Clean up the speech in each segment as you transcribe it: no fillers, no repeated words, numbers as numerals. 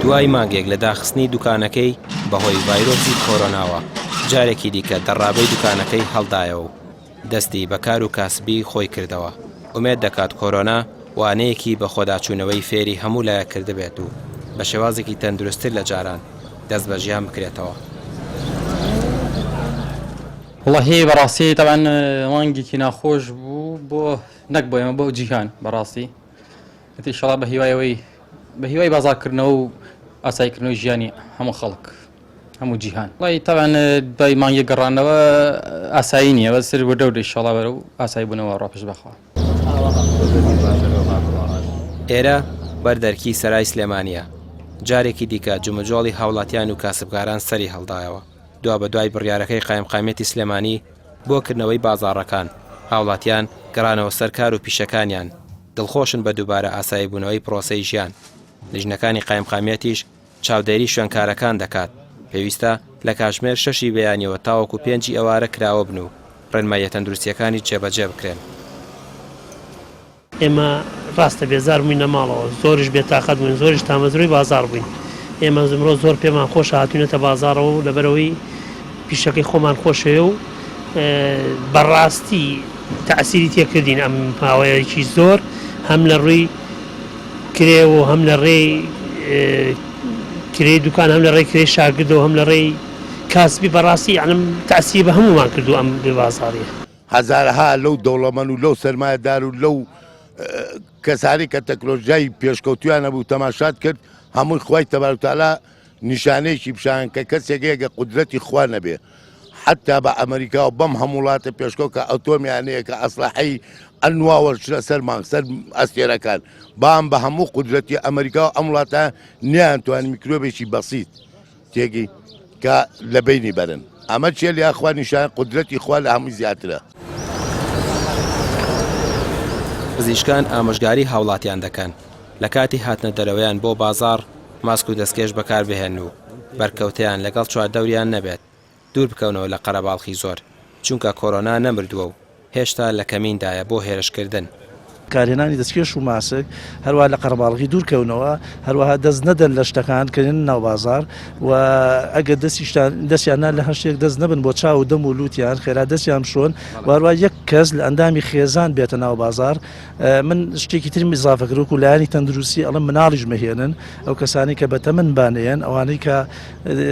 دوای مانگێک لە داخستنی دوکانەکەی بەهۆی ڤایرۆسی کۆرۆناوە، جارێکی دیکە دەڕابەی دوکانەکەی هەڵدایەوە و دەستی بە کار و کاسبی خۆی کردەوە، ئومێد دەکات کۆرۆنا وانەیەکی بەخۆداچوونەوەی فێری هەموو لایەک کردبێت و بە شێوازێکی تەندروستتر لە جاران دەست بە ژیان بکرێتەوە. وەڵاهی بەڕاستی تەبعەن مانگێکی ناخۆش بوو بۆ نەک بۆ ئێمە بۆ جیهان بەڕاستی ئیتر ئیشەڵا بە هیوای ئەوەی بە هیوای بازاڕکردنەوە و ئاساییکردنەوەی ژیانی هەموو خەڵک هەموو جیهان وڵی تاوان دوای مانگی گەڕانەوە ئاسایی نییە بەس سەر وردە وردە ئیشەڵا بەرەو ئاسایی بوونەوە ڕاپشت بەخوا. ئێرە بەر دەرکی سەرای سلێمانییە، جارێکی دیکە جموجۆڵی هاوڵاتیان و کاسبکاران سەری هەڵدایەوە، دوابەدوای بڕیارەکەی قایمقامیەتی سلێمانی بۆ کردنەوەی بازاڕەکان، هاوڵاتیان گەڕانەوە سەر کار و پیشەکانیان، دڵخۆشن بە دووبارە ئاساییبوونەوەی پرۆسەی ژیان، لیژنەکانی قایمقامیەتیش چاودێری شوێنکارەکان دەکات، پێویستە لە کاتژمێر شەشی بەیانیەوە تاوەکو پێنجی ئێوارە کراوە بن و ڕێنماییە تەندروستییەکانیش جێبەجێ بکرێن. ئێمە ڕاستە بێزار بووین لە ماڵەوە، زۆریش بێتاقەت بووین، زۆریش تامەزرۆی بازاڕ بووین. ئێمە ئمڕۆ زۆر پێمان خۆشە هاتووینەتە بازاڕەوە و لەبەرئەوەی پیشەکەی خۆمان خۆشەوێ و بەڕاستی تەئسیری تێکردین ئەم ماوەیەکی زۆر هەم لە ڕووی کرێ و هەم لە ڕێی کرێی دوکان هەم لە ڕێی کرێی شاگردەوە هەم لە ڕێی کاسبی بەڕاستی یەعنی تەئسیری بە هەموومان کردووە ئەم بێ بازاڕیە. هەزارەها لەو دەوڵەمەن و لەو سەرمایەدار و لەو کەسانی کە تەکنۆلژیای پێشکەوتویان هەبوو تەماشات کرد هەمووی خوای تەبارک وتعالی نیشانەیەکی پیشان کە کەسێک هەیە کە قودرەتی خوا نەبێ حتا بە ئەمریکا و بەم هەموو وڵاتە پێشکەوت کە ئەتۆمیان هەیە کە ئەسلحەی ئەنوا وەرچنە سەر مانگ سەر ئەستێرەکان بام بە هەموو قودرەتی ئەمریکا و ئەم وڵاتە نیانتوانی میکرۆبێکی بەسیت تێگەی کە لە بەینی بەرن ئەمە چیە لە خوا نیشان قودرەتی خوا لە هەمووی زیاترە. پزیشکان ئامۆژگاری هاوڵاتیان دەکەن لە کاتی هاتنە دەرەوەیان بۆ بازاڕ ماسک و دەستکێش بەکاربهێنن و بەرکەوتەیان لەگەڵ چواردەوریان نەبێت، دوور بکەونەوە لە قەرەباڵخی زۆر، چونکە کۆرۆنا نەمردووە و هێشتا لە کەمیندایە بۆ هێرشکردن. بەکارهێنانی دەستکێش و ماسک، هەروەها لە قەرەباڵغی دوورکەونەوە، هەروەها دەست نەدەن لە شتەکان کە دێنە ناو بازاڕ و ئەگەر دەستیشتان دەستیان نا لە هەر شتێک دەست نەبن بۆ چاو و دەم و لووتیان خێرا دەستیان بشۆن و هەروەها یەک کەس لە ئەندامی خێزان بێتە ناو بازاڕ من شتێکی ترم ئیزافە کرد وەکو لایەنی تەندروستی ئەڵێم مناڵیش مەهێنن ئەو کەسانی کە بەتەمەن با نەیەن ئەوانەی کە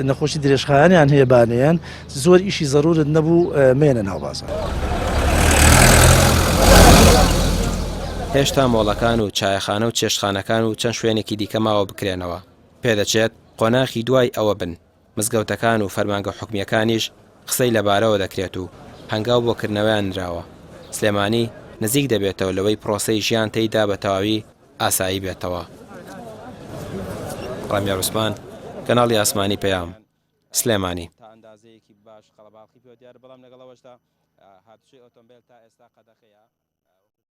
نەخۆشی درێژخایەنیان هەیە با نەیەن زۆر ئیشی زەرورت نەبوو مەیەنە ناو بازاڕ. هێشتا مۆڵەکان و چایەخانە و چێشتخانەکان و چەند شوێنێکی دیکە ماوە بکرێنەوە، پێدەچێت قۆناخی دوای ئەوە بن، مزگەوتەکان و فەرمانگە حکومییەکانیش قسەی لەبارەوە دەکرێت و هەنگاو بۆ کردنەوەیان نراوە، سلێمانی نزیک دەبێتەوە لەوەی پرۆسەی ژیان تێیدا بە تەواوی ئاسایی بێتەوە. ڕامیار عوسمان، کەناڵی ئاسمانی پەیام. سلێمانی.